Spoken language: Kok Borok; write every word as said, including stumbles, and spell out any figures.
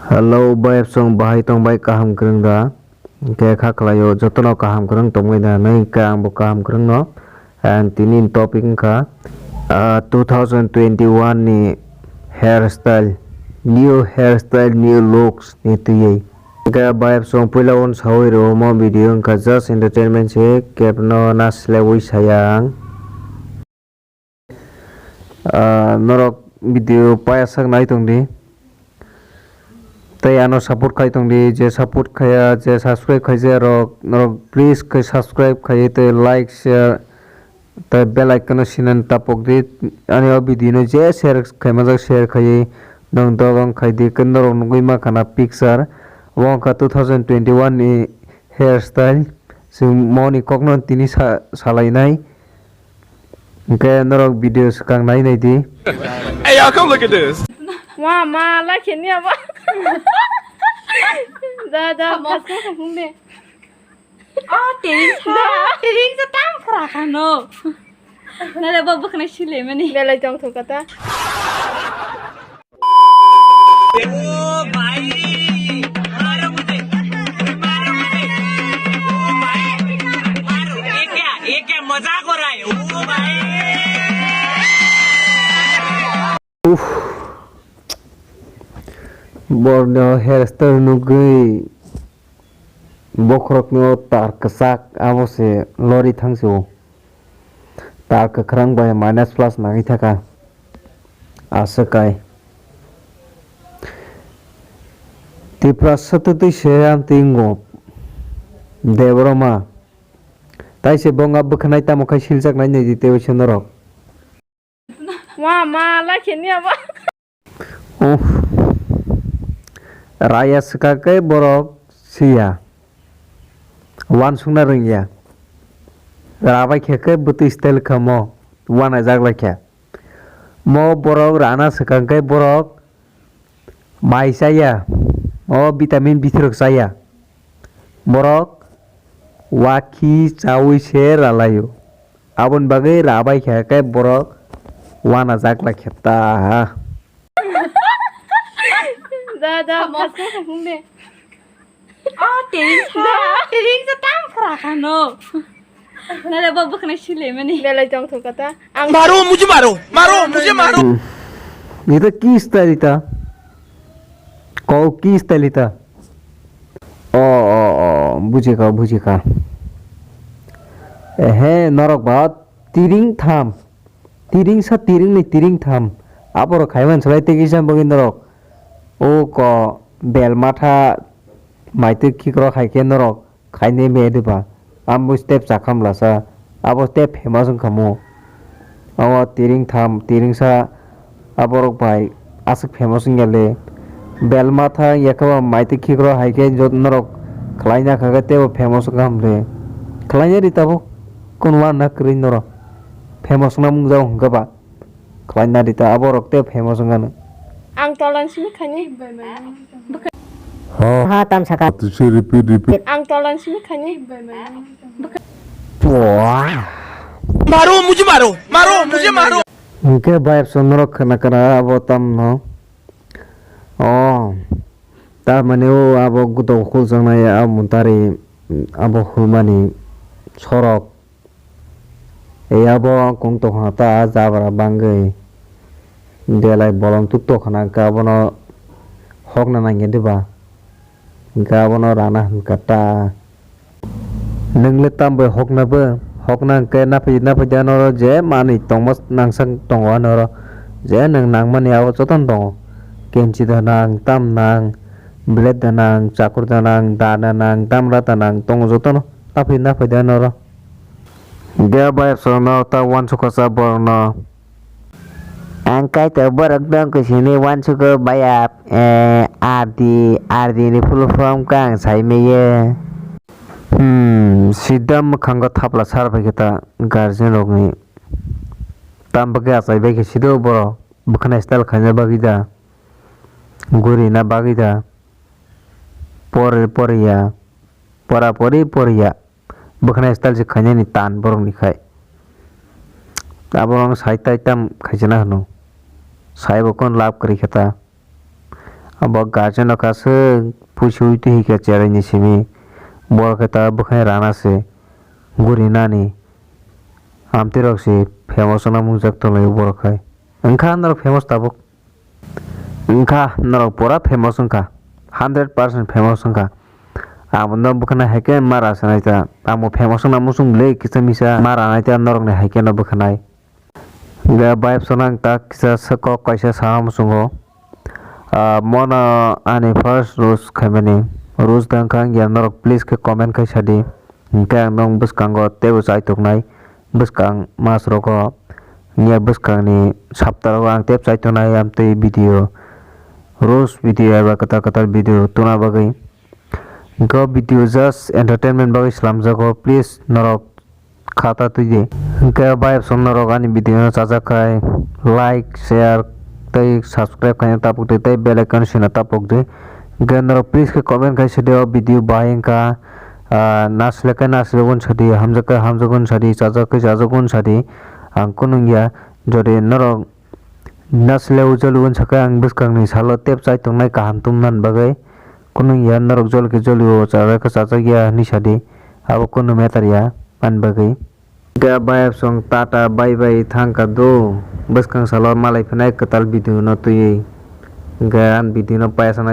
Hello, bayapsong, bahai tongbai, kaham kwrwng da? Hwnkhe kha khlaio, jotono kaham kwrwng tongbai da hwnwi, hwnkhe angbo kaham kwrwngno. And tini topic wngkha, ah, two thousand twenty-one ni hairstyle, new hairstyle, new looks ni twiwi. Hwnkhe bayapsong puila unsao rw omo video wngkha just entertainment se, kebno na swlaiwi saya ang. Ah, norok video paya sak nai tong di. Tei ano support khai tong di, je support khaiya, je subscribe khaijak rok, norok please khe subscribe khaiwi tei like, share, tei bell icon no sinani tapok di. Ani o video no je share khaimajak share khaiwi nwng dogon khai di, khe norok nugwi mankha na picture. Omo wngkha two thousand twenty-one ni hairstyle. Chwng moni kokno tini sa-, salainai. Hwnkhe norok video swkang nai nai di. Hey, y'all, come look at this. Ma, ma, like ni abo. Da, da, Samo. Khas khas khung de. Oh, tering sa, tering sa tam khra khano. Nare bo bwkhwnai sile mani. Belai tong thok kata. ओ भाई, मारो मुझे, मारो मुझे। ओ भाई, मारो। ये क्या, ये क्या मजाक हो रहा है? ओ भाई। Uff. Borno hairstyle nugwi bokhorokno tar kwchak abo se lori thangsi o. Tar kwkhrang bai minus plus nangwi thaka. Aswk kai. Tiprasa twtwi se amtwi wngo. Debbarma. Tai se bonga bwkhanai tamo khai siljaknai nai di tei se norok. Ma, ma, like ni abo. Uff. Raya swkang khe borok siya. Uansukna rwngya. Rabai khe khe bwtwi style kha mo. Uanajak lai kha. Mo borok rana swkang khe borok mai chaya. O vitamin bithorok chaya. Borok wakhi chaui se ralaio. Aboni bagwi rabai kha khe borok uanajak lai khe ta. Da, da, Samo. Khas khas khung de. Oh, tering sa, tering sa tam khra khano. Nare bo bwkhwnai sile mani. Belai tong thok kata. Ang मारो मुझे, मारो, मारो मुझे, मारो। Hmm. Ita ki style ita? Kau ki style ita? Oh, oh, oh, bujikha, bujikha. Ehe, norok ba tiring tham. Tiring sa, tiring ni, tiring tham. Aborok khaiman swlai tei kisa bagwi norok. O ko bel matha maitwi khikrok hai khe norok khainai me diba? Amo step chakhamlasa, abo step famous wngkha mo. Abo tiring tham, tiring sa, aborok bai aswk famous wngya le. Bel matha wngya khe bo maitwi khikrok hai khe jot norok khlaina kha khe teibo famous wngkha ham le. Khlaina di tabuk, kunwa na kwrwi norok famous wngna mungjago hwnkhe ba. Khlaina di ta, aborok tei famous wngano. Ang tolan simi khani. Ho. Ha, tam saka. Repeat, repeat. Ang tolan simi khani. मारो मुझे, मारो, मारो मुझे, मारो। Hwnkhe bayapsong norok khna khna abo tamno. O, tamani o abo gutok khuljaknai a muntari abo hulmani sorok. Ei abo kung tongkhna ta jabra bangwi belai bolong tuk tongkhna hwnkhe abono hokna nangya diba? Hwnkhe abono rana hwnkha ta. Nwng le tam bai hokna bo? Hokna hwnkhe naphai naphai da noro je manwi tongma nangsak tongo anoro. Je nwng nangmani abo jotono tongo. Kenchi da nang, tam nang, blade da nang, chakur da nang, da da nang, damra da nang, tongo jotono. Naphai naphai da noro. Hwnkhe bayapsongno ta uansukha sa borokno. Ang kaitor borok dong khe sini uansugo bayap, eh, R D, R D ni full form khe ang sai meye. Hmm, sida mwkhango thapla sar bai khe ta guardian rokni. Tam bagwi achai bai khe sido borok bwkhwnai style khaina bagwi da, gurina bagwi da, pore poriya, pora pori poriya. Bwkhwnai style se khainani tan borokni khai. Abo ang sai tai tam khaisana hwno. Sai bo kon lab kwrwi khe ta. Abo guardian rok aswk puisu twi hika cherai ni simi. Borok khe ta bwkhani rana se guri nani. Amtwi rok se famous wngna mungjak tonglaio borok hai. Wngkha norok famous tabuk. Wngkha norok pura famous wngkha. Hundred percent famous wngkha. Abo no bwkhwnai hai khe mara sanai ta. Amo famous wngna muchung le kisa misa mara nai ta norok ni hai khe no bwkhwnai. Ga bayap sonang tak kisa se kok kaisa sana muchungo. Ah, mono ani first roast khaimani. Roast dang kha wngya norok please khe comment khai sadi. Hinkhe ang nong bwskango teibo chaituknai. Bwskang mas rogo wngya bwskangni sapta rogo ang tep chaituknai amtwi video. Roast video eba kwtal kwtal video tuna bagwi. Hinkhe o video just entertainment bagwi slamjago, please norok khata twi di. Hinkhe bayap song norok ani video no chajak khai like, share tei subscribe khaina tapuk di tei bell icon sina tapuk di. Hinkhe norok please khe comment khai sidi o video bahai wngkha, ah, nasle khe nasle gun sadi, hamjak khe hamjak gun sadi, chajak khe chajak gun sadi. Ang kunu wngya, jodi norok nasle ujol gun sakhe ang bwskangni salo tep chai tongnai kaham tongna bagwi. Kunu wngya norok jol khe jolio chajak khe chajak ya hinwi sadi. Abo kunu matter ya ani bagwi. Ga bayap song tata bye bye thangkha do. Bwskang salo malai phinai kwtal video no twiwi. Ga ani video no payasana.